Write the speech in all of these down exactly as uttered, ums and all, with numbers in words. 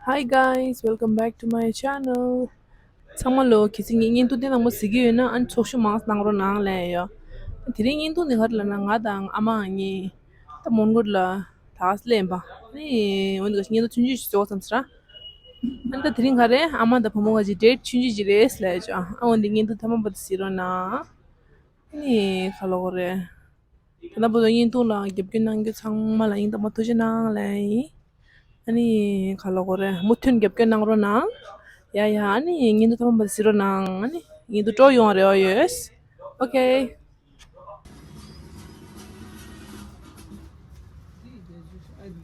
Hi guys, welcome back to my channel. ཚང་མ་ལོ་གལ་སྲིད་ངའི་བརྙན་ཐུང་དེ་ནང་མོ་གཟིགས་ཀྱི་ཡོད་ན་ཨ་ནི་ཚོགས་ཞུགས་མང་གནང་རོགས་གནང་ལབ་ཡོད། དེ་རིང་བརྙན་ཐུང་འདི་ག་རེ་ལབ་ན་ང་དང་ཨ་མ་གཉིས་ད་མོན་གྷོ་ལ་ད་ག་སེ་སླེབས་པ་ནི་འོན་ཏེ་བརྙན་ཐུང་ཆུང་ཆུང་ཞིག་བཟོ་བསམ་ཟེར། ཨ་ནི་ད་དེ་རིང་ག་རེ་ཨ་མ་དང་བུ་མོ་ག་ཅིག་ཌེ་ཊི་ཆུང་ཆུང་ཞིག་རེད་ལབ་ཡོད་ཨ་འོན་ཏེ་བརྙན་ཐུང་མཐའ་མ་བར་དུ་གཟིགས་རོགས་གནང་། ཨ་ནི་ག་ལབ་དགོས་རེད། ད་ལྟ་བར་དུ་བརྙན་ཐུང་ལ་རྒྱབ་སྐྱོར་གནང་རྒྱུ་ཚང་མ་ལ་སྙིང་ཐག་པ་ཐུགས་རྗེ་གནང་ལབ་ཡིན། ཨ་ནི་ག་ལབ་དགོས་རེད། མུ་མཐུད་རྒྱབ་སྐྱོར་གནང་རོགས་གནང་། ཡ་ཡ་ཨ་ནི་བརྙན་ཐུང་ཐོག་མ་བར་གཟིགས་རོགས་གནང་། ཨ་ནི་བརྙན་ཐུང་སྤྲོ་ཡོང་བ་རེ་བ་ཡོད། ཨོ་ཁེ།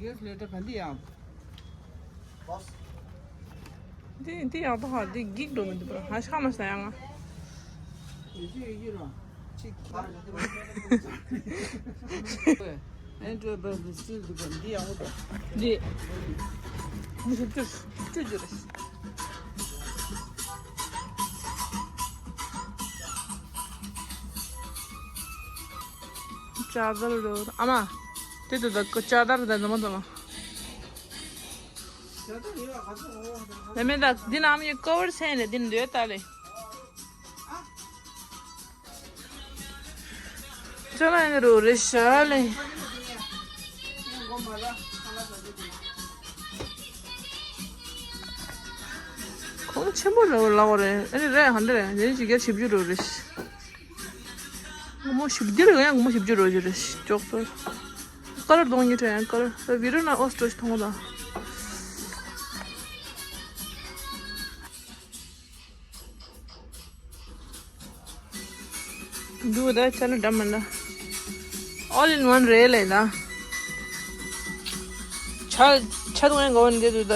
གེ་སི་ལེ་ཊར་ག་འདི་ཡང་། འདི་འདི་ཡག་པོ་ཧ། འདི་འགྱིག་འགྲོ་མི་འདུག་པ། ཧ་ཤ་མ་ཟ་ཡ་ང་། ཡོད་ཀྱི་ཡོད་ཀྱི་ར། ཅིག་ཨན་ཏྲོ་བ་སི་སིལ་འདུག་པ། འདི་ཡག་པོ་འདུག་འདི་མི་ཤེས་བཅུ་བཅུ་བཅུ་རེད། ཅ་དར་རོ་ཨ་མ། དེ་དུ་ད་ཅ་དར་ད་ནོ་མ་ད་མ། ལེ་མེ་ད་འདི་ནམ་ཡི་ཀོ་བར་སེན་ལེ་འདི་འདོད་ད་ལེ། ཅ་ལ་ཡི་རོ་རེ་ཤ་ལེ། ཁོང་ཆེན་པོ་རེ་ལ་བ་རེ་ཨ་རེ་རེ་ཧ་འདི་རེ་ནེ་ཅི་གེ་ཆིབ་ཅུ་རོ་རེ་ཤ། ངོ་མོ་ཞིབ་རྒྱུ་རེད། ཡང་ངོ་མོ་ཞིབ་རྒྱུ་རོ་རྒྱུ་རེད། ཅོག་ཏུ། ཀ་ར་གདོང་གཉིས་ཁྲ་ཡང་ཀ་ར་བི་རུ་ན་ཨོ་སྟོ་ཞིག་མཐོང་བ་དང་། འདུག་ད་ཆ་ན་འདྲ་མ་འདྲ། All in one རེད་ལས་ད། ཆ་ཆ་དུང་ཡང་གོ་འདི་འདུག་ད།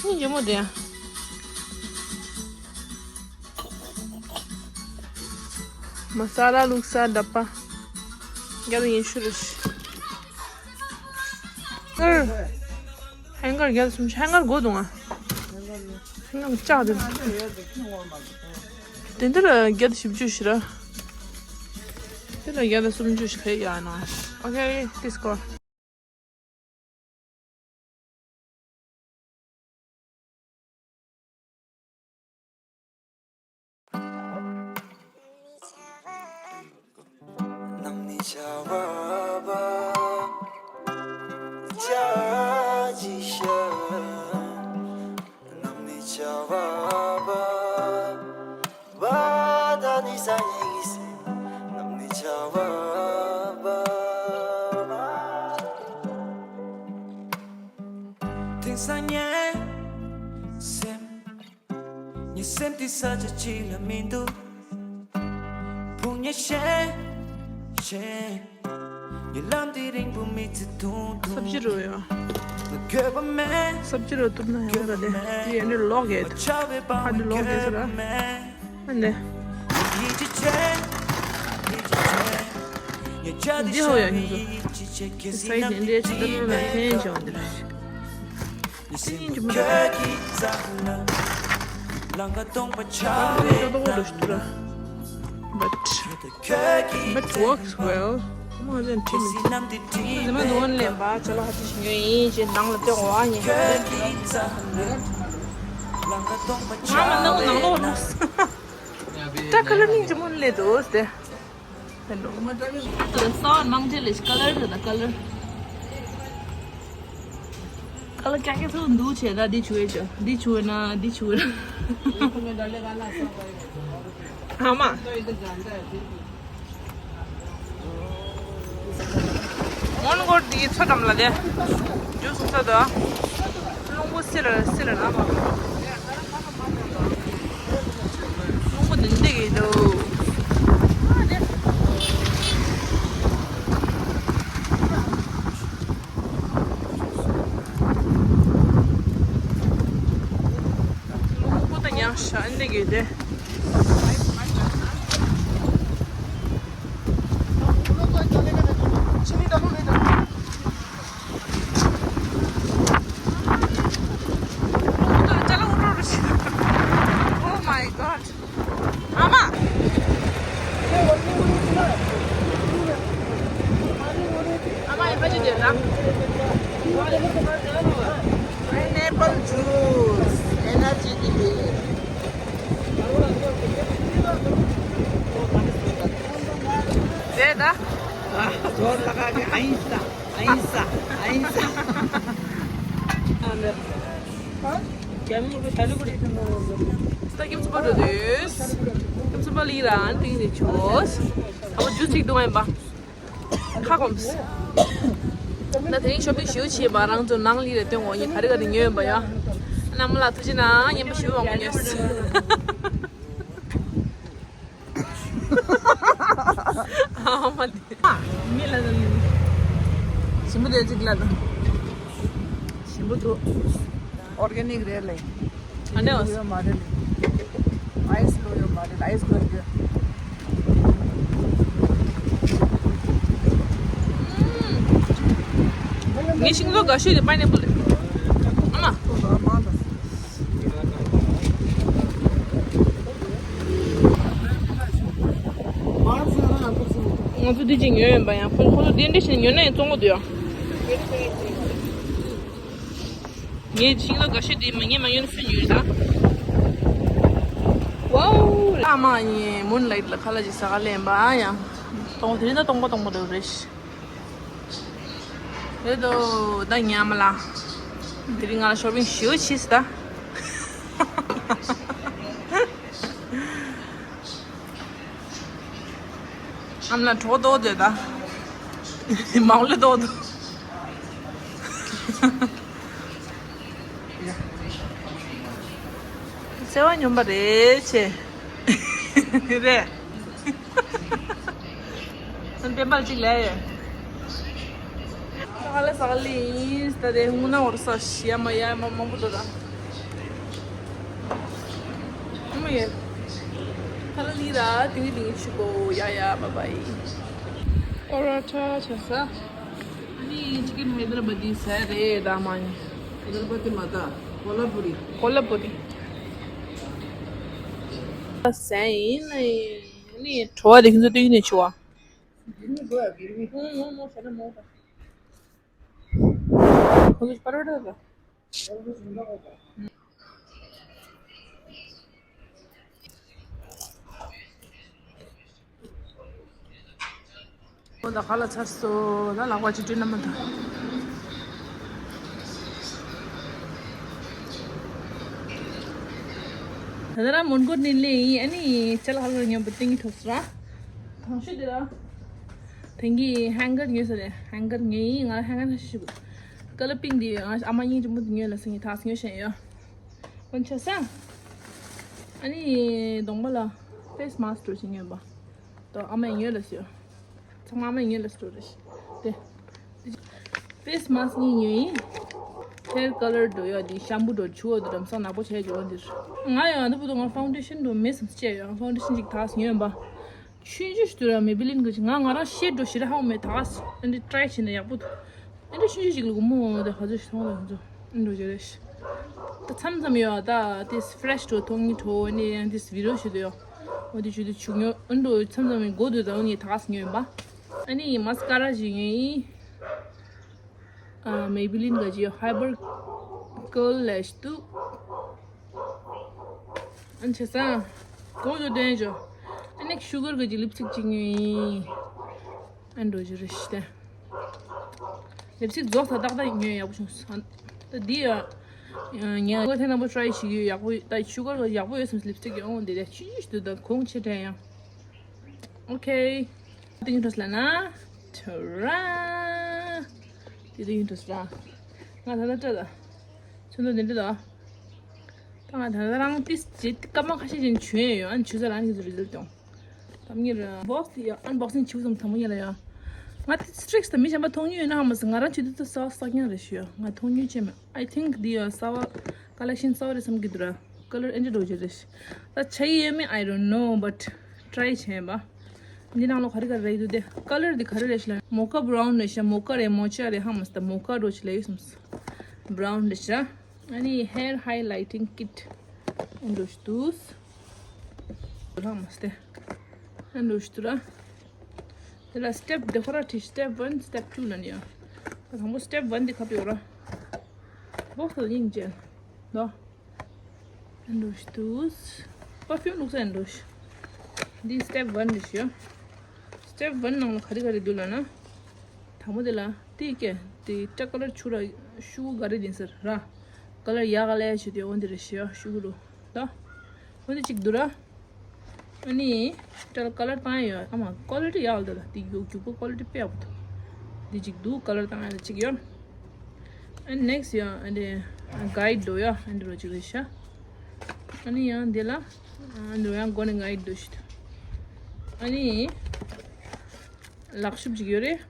ནི་ཇེ་མོ་དེ་ཡང་། མ་ས་ལ་བླུགས་ས་འདྲ་པ། རྒྱ་ལ་ཡིན་ཤུ་རེ་ཤི། ཧེང་གར་ཧེང་གར་རྒྱ་ལ་སུམ་ཅུ་ཧེང་གར་དགོས་འདུག་ང་། ཧེང་གར་ལྕགས་དེ། དེ་འདི་ལ་རྒྱ་ལ་བཞི་བཅུ་ཞིག་ར། དེ་ལ་རྒྱ་ལ་སུམ་ཅུ་ཞིག་ཧེ་ཡ་ན། ཨོ་ཁེ། དིས་ཀོ། དེང་སང་ངའི་སེམས། ངའི་སེམས་འདི་ས་ཆ་གཅིག་ལ་མི་འདུག་ཕུང་ཉེ་ཤེས་ཤེས། ངའི་ལམ་འདི་རིང་པོ་མི་ཚེ་ཐུང་ཐུང་། སབ་ཇི་རོ་ཡ། ལ་འགྱོད་པ་མེད། སབ་ཇི་རོ་གཏུབ་ན་ཡང་ར་དེ། འགྱོད་པ་མེད། དེ་ཡན་དེ་ལོག་གེད། མ་ཆགས་པའི་པང་ཧ་དེ་ལོག་གེད་ཟེར་ར། འགྱོད་པ་མེད། ཨ་ནེ། འདི་ཧོ་ཡ་ཉུ་ཟོ། སའི་དེ་འདྲའི་ཆ་ལ་ལ་ཐེན་བྱ་བ་འདི་རེད། སྙིང་རྗེ་མོ་རེད། ལང་ཀ་སྟོང་པ་ཆགས་པའི་ལ་ལ། But, but works well. ཁོ་མོ་ཧ་ཅང་ཁྲིད་མི་ཐུབ། ཟི་མ་དུ་ཝན་ལེན་པ་ཅ་ལག་ཧ་ཅང་ཞིམ་ཡོད་ཡིན་ཅེས་ནང་ལ་སྟོན་འོ་ཨ་ཉེ། ང་མ་ནང་ནང་ལོག་ལོག་ད་ཁ་ལ་སྙིང་རྗེ་མོ་ལེ་དོ་སྟེ། ཧེ་ལོ། ད་ས་ནང་དེ་ལས་ཀ་ལར་དེ་ད་ཀ་ལར། ཀ་ལར་ཀྱག་ཀྱག་ཚུར་འདུག་བྱས་ད་འདི་བྱུ་ཨེ་ཅོ། འདི་བྱུ་ཨེ་ན་འདི་བྱུ་ཨེ་ན། ཨ་མ། མོན་གྷོ་འདི་ཚོ་འགྲམ་ལ་དེ། རྒྱུ་སོང་ས་དོ། རླུང་བུ་སིལ་སིལ་ན་མ། རླུང་བུ་འདི་འདི་གི་འདུག་རླུང་བུ་ད་ཉག་ཤ་འདི་གི་དེ། Oh my god. ཨ་མ། ཨ་མ་ཡིན་པ་ཅི་བྱེད་ན། Apple juice, energy drink. ཟས་ད། ཟོར་ལ་ཁ་གི་ཨིན་ས་ཨིན་ས་ཨིན་ས། ད་ཁྱིམ་ཚང་པ་འགྲོ་དུས། ཁྱིམ་ཚང་པ་ལི་རང་ཏིང་ནས་ཆོས། ད་བོ་ཇུས་ཅིག་འདུག་ཨེམ་པ། ཁ་སྐོམ། ད་དེ་རིང་ཤོ་པིང་ཞེ་པོ་བྱས་པ་རང་ཚོ་ནང་ལི་རེ་སྟོན་འོ་ཉི་ག་རེ་ག་རེ་ཉོས་ཡོད་པ་ཡ། རྣམ་པ་ལ་ཐུགས་རྗེ་གནང་། ཉན་པ་ཞེ་པོ་མང་པོ་ཉོས། ཨ་མ་དེ། མི་ལ་ལ་ལ། ཞིམ་པོ་འདུག་ཅིག་ལ་ལ། ཞིམ་པོ་འདུག་ཨོར་གེ་ནིག་རེད་ལེ། ཨ་ནེ་ཨོ། ཡོད་མ་རེད། ཨའི་སི་ལོ་ཡོད་མ་རེད། ཨའི་སི་ལོ་ཡོད། ངའི་ཤིང་ཏོག་དགའ་ཤོས་དེ་པའི་ནེ་པལ་རེད། ཨ་མ། ང་ཚོ་འདི་ཅིག་ཉོས་ཡོད་པ་ཡང་ཁོ་ཁོ་ཚོ་དེ་འདྲ་ཞིག་ཉོས་ན་ཡང་བཙོང་གི་འདུག་ཡ། ངའི་ཤིང་ཏོག་དགའ་ཤོས་དེ་མ་ངས་མ་ཉོས་ན་སུས་ཉོས་རེད་ད། ཝའོ། ཨ་མ་ཡིན་མུན་ལའིཊ་ལ་ཁ་ལག་ཅིག་ཟ་ག་ལེན་པ་ཡང་། སྟོང་དེ་རིང་ད་སྟོང་པ་སྟོང་པ་འདྲ་རེད། རེད་དོ། ད་ཉམས་ལ། དེ་རིང་ང་ལ་ཤོ་པིང་ཞེ་པོ་བྱས་སོང་ད། ཨམ་ལ་གྲོགས་ཏོག་དེ་ད། མང་ལེ་ཏོག་དོ། བརྩེ་བ་སྙོམས་པ་རེད་ཆེ། རེད། ཨ་ནི་བེམ་པར་གཅིག་ལས་ཡོད། ཧ་ལས་ས་ལི་ཡིན་ད་དེ་དངུལ་ན་འོར་ས་ཤི་ཡ་མ་ཡ་མ་མང་པོ་འགྲོ་ར། ཨ་མ་ཡེ། ཧ་ལས་ལི་ར་དེ་ནི་དེ་ནི་ཆུ་གོ་ཡ་ཡ་བ་བའི། ཨོ་ར་ཁྲ་ཆ་ས། ཨ་ནི་ཅི་ཀན་ཧའི་དར་བ་དི་ཟ་རེད་ད་མ་ནི། ཧའི་དར་བ་དི་མ་ད་ཀོ་ལ་པུ་རི། ཀོ་ལ་པུ་རི། ཟ་ཡིན་ལ་ཡིན། ཨ་ནི་བྲོ་བ་དེ་ཁྱོད་ཚོ་སྟོན་ནས་ཆུ་བ། ཁོ་ཚོ་པ་རོ་ཊ་ར། ཁོ་ད་ག་ལ་ཚར་སོང་ད་ལག་པ་ཅིག་བཀྲུས་ན་མ་ཐག་ད་ལྟ་རང་མོན་གྷོ་ནས་སླེབས་ཡིན། ཨ་ནི་ཅ་ལག་ཧ་ལས་ཉོས་པ་ཏིང་ངེ་ཐོབ་སོང་ར། དང་ཤོས་དེ་ར། དེང་གི་ཧེང་གར་ཉོས་ས་རེད། ཧེང་གར་ཉོས་ཡིན། ང་ཧེང་གར་ནང་བཞིན་ཞིག་ཀ་ལ་པིང་དེ་ང་ཨ་མ་སྙིང་རྗེ་མོ་དེ་ཉོས་ལ་སེང་གེ་ཐག་ཉོས་བཞིན་ཡོད། འོན་ཆ་ས། ཨ་ནི་གདོང་པ་ལ་ཕེ་སི་མཱ་སི་ཀི་འདྲ་ཞིག་ཉོས་པ། ད་ཨ་མས་ཉོས་ལ་ཟེར། ཚང་མ་ཨ་མས་ཉོས་ལ་ཟེར་རེད། དེ། ཕེ་སི་མཱ་སི་ཀི་གཉིས་ཉོས་ཡིན། ཧེར་ཀ་ལར་འགྲོ་ཡ་དེ་ཤམ་པུ་འགྲོ་ཆུ་བ་དེ་འགྲམ་སང་ནག་པོ་བྱས་ཀྱི་འོ་འདིར། ང་ཡང་འདི་བུ་དུ་ང་ཕའུན་ཌེ་ཤན་འགྲོ་མེད་སམ་སྐྱེ་ཡོད། ཕའུན་ཌེ་ཤན་ཅིག་ཐག་ཉོས་པ། ཆུང་ཆུང་ཞིག་ཏུ་ར་མེ་བི་ལིན་གི་ང་ང་རང་ཤེད་འགྲོ་ཞེ་དྲག་ཧ་གོ་མེད་ད་ག་ཨ་འདི་ཊི་རའི་བྱས་ན་ཡག་པོ་འདུག་ཨ་འདྲ་ཆུང་ཆུང་ཞིག་ལ་སྒོར་མོ་དེ་ག་ཚོད་ཞིག་ཐོངས་ལ་ང་ཚོ་ཨ་འགྲོ་རྒྱུ་རེད། ད་མཚམས་མཚམས་ཡོད་ད་དེ་ཕི་རེ་ཤི་འགྲོ་ཐོང་ངི་འགྲོ་ཨ་ནི་ཡང་དེ་བི་ཌི་ཡོ་ཞིག་ཏུ་ཡོད། འོ་དེ་ཞུ་དུ་ཆུ་ཉོ་ཨ་འགྲོ་མཚམས་མཚམས་ཡིན་སྒོ་དུ་ད་འོ་ནི་ད་ག་ཉོ་ཡིན་པ། ཨ་ནི་མ་སི་ཀ་ར་ཞིག་ཉོས་ཡིན། ཨ་མེ་བི་ལིན་ག་ཅི་ཧའི་པར་ཀོལ་ལེ་ཤི་འདུག་ཨ་ནི་བྱས་ཙང་གོ་དོ་དོན་ཅོ། ཨ་ནི་ཤུ་གར་ག་ཅི་ལིབ་སི་ཊིག་ཅིག་ཉོས་ཡིན། ཨ་འགྲོ་རྒྱུ་རེད་ཤི་ཏེ། ལིབ་སི་ཊིག་རྫོགས་ཚར་ཏག་ཏག་ཉོས་ཡག་པོ་བྱུང་སོང་། ད་འདི་ཡ། ཉ་གོ་ཐེ་ནང་པོ་ཊི་རའི་བྱེད་ཀྱི་ཡོད་ཡག་པོ་ད་ཤུ་གར་ག་ཡག་པོ་ཡོད་སོང་ལིབ་སི་ཊིག་ཡང་འོང་དེ་རེད་ཆུ་ཆུ་དུ་ད་གོང་ཆེ་དྲན་ཡང་། ཨོ་ཁེ། ཏིང་ཁྲོས་ལ་ན། ཁྲོ་ར། ཏི་ཏིང་ཁྲོས་ལ། ང་ད་ལྟ་སྤྲད་ད། ཚོན་མདོག་འདི་འདྲ་ད། ད་ང་ད་ལྟ་རང་ཏིས་ཇེ་སྐར་མ་ཁ་ཤས་ཅན་བྱོན་ཡོད་ཨ་ནི་ཆུ་ཚོད་རང་གི་རི་ཟལ་ཏོང་། ད་ངེར་བོག་སི་ཡ་ཨན་བོག་སིང་བྱེད་ཙམ་དང་པོ་ཉིད་ལ་ཡ། ང་ཏི་སི་ཊི་རིག་སི་ད་མི་གཞན་པ་མཐོང་མྱོང་ཡོད་ན་ཧ་མ་སི་ང་རང་ཆུ་ཏི་ཏི་ས་བ་ས་ཀྱང་རེ་ཞུ་ཡ་ང་མཐོང་མྱོང་ཅེ་མེད། I think འདི་ཡ་ས་བ་ཀ་ལེག་ཤན་ས་བ་རེ་བསམ་གི་འདུག་ར། ཀ་ལར་ཨེ་འདྲ་འགྲོ་རྒྱུ་རེད། ད་ཆ་ཡི་ཡོད་མེད་I don't know but try བྱས་པ། འདི་ནང་ལོགས་ག་རེ་ག་རེ་རེད་འདུག་སྟེ་ཀ་ལར་འདི་ག་རེ་རེད་ཤི་ལ་མོ་ཀ་བྷ་རའུན་རེད་ཤ་མོ་ཀ་རེད་མོ་ཅ་རེད་ཧ་མ་སི་ད་མོ་ཀ་འགྲོ་ཆི་ལ་ཡོད་སམ་སི། བྷ་རའུན་རེད་ཤ། ཨ་ནི་hair highlighting kit འགྲོ་ཤི་འདུག་ཧ་མ་སི་ད་ཨ་འགྲོ་ཤི་འདུག་ར། དེ་ལ་སི་ཊེབ་དེ་ཁོ་ར་ཁྲིད་སི་ཊེབ་ཝན་སི་ཊེབ་ཊུ་ལ་ནི་ཡོད། ད་དང་པོ་སི་ཊེབ་ཝན་འདི་ཁ་པི་ཡོད་ར། ཨོ་ཁོ་སྙིང་རྗེ། ལོ། ཨན་རོ་ཤི་ཏུས། པར་ཕིའུམ་ལུགས་ཨན་རོ་ཤི། འདི་step one རེད་ཤི་ཡོ། Step one ནང་ལ་ག་རེ་ག་རེ་འདུག་ལབ་ན། དང་པོ་དེ་ལ་དེ་སྐད་དེ་སྐྲ་ཀ་ལར་ཆུ་ར་ཤུ་གུ་ག་རེ་ཡིན་ཟེར་ར། ཀ་ལར་ཡག་ག་ལས་ཆུ་དེ་འོན་དེ་རེད་ཤི་ཡོ་ཤུ་གུ་རུ། ད། འོན་དེ་གཅིག་འདུག་ར། ཨ་ནི། ཏྲལ་ཀ་ལར་བཏང་ཡ་ཡོད། ཨ་མ་ཀོ་ལི་ཊི་ཡག་ལ་འདུག་ད། འདི་རྒྱུག་རྒྱུག་པོ་ཀོ་ལི་ཊི་དཔེ་ཡག་པོ་འདུག་འདི་གཅིག་འདུག་ཀ་ལར་བཏང་ཡ་ལ་གཅིག་ཡོད། ཨ་ནི་ནེག་སི་ཡང་ཨ་འདི་གའིཌ་འདུག་ཡ། ཨ་འདི་རོ་གཅིག་རེད་ཤག་ཨ་ནི་ཡང་འདི་ལ་ཨ་འདི་རོ་ཡང་སྒོ་ནས་གའིཌ་འདུག་ཤི། ཨ་ནི་ལག་ཤུབས་གཅིག་ཡོད་རེད།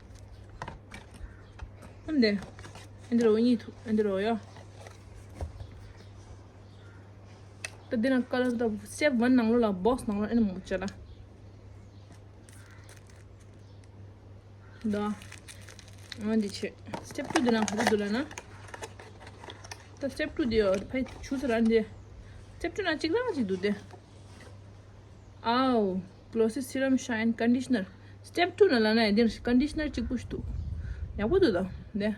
ཨ་འདི་ཨ་འདི་རོ་གཉིས་འདུག་ཨ་འདི་རོ་ཡ། ད་འདི་ན་ཀ་ལར་ད་step one ནང་ལོགས་ལ་བོག་སི་ནང་ལོགས་ཨེ་ནི་མོ་ཅ་ལ། ད། ཨ་འདི་ཆེ། Step two འདི་ན་ག་རེ་འདུག་ལབ་ན། ད་step two འདི་ཡོད་ཕའི་ཆུ་ས་ར་འདི། Step two ན་གཅིག་རང་གཅིག་འདུག་སྟེ། ཨའོ། Glossy Serum Shine Conditioner། Step two ན་ལབ་ན་འདི་ན་ཀོན་ཌི་ཤི་ནར་གཅིག་པུ་ཞིག་འདུག་ཡག་པོ་འདུག་ད། འདི།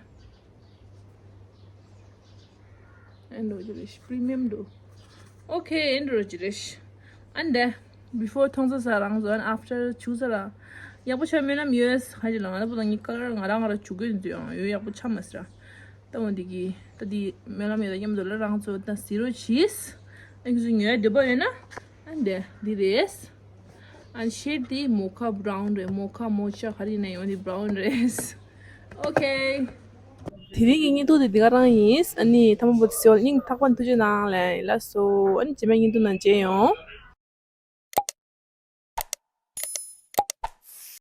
ཨེན་རོ་ཇི་རེ་ཤི། པི་རི་མི་ཡམ་འདུག་ཨོ་ཁེ། ཨེན་རོ་ཇི་རེ་ཤི། ཨན་དེ། Before མཐོང་ས་ས་རང་བཟོ། ཨན་after བྱུག་ས་ར། ཡག་པོ་ཆགས། སྨོན་ལམ་ཡོད། ཧ་ཅི་ལ་ང་ལ་པོ་དང་ངའི་ཀ་ལར་ང་རང་ང་ར་བྱུག་གི་འདུག་ཡང་ཡོད་ཡག་པོ་ཆགས་མ་སི་ར། ད་འོ་འདི་གི་ད་འདི་སྨོན་ལམ་ཡོད་ད་མཉམ་དུ་ལ་རང་ཚོ་ད་ཟི་རོ་ཆིས། ཨན་ཁྱོད་ཚོ་ཉོ་ཡ་འདོད་པ་ཡོད་ན། ཨན་དེ་འདི་རེད། ཨན་ཤེད་དེ་མོ་ཁ་བྷ་རའུན་རེད། མོ་ཁ་མོ་ཆ་ག་རེ་ཡིན་ན་ཡང་འདི་བྷ་རའུན་རེད། ཨོ་ཁེ། དེ་རིང་གི་བརྙན་ཐུང་དེ་འདི་ག་རང་ཡིན། ཨ་ནི་ཐ་མ་པོ་དེ་སེ་བ་སྙིང་ཐག་པ་ནས་ཐུགས་རྗེ་གནང་ལན་ལ་སོ། ཨ་ནི་རྗེས་མའི་བརྙན་ཐུང་ནང་མཇལ་ཡོང་།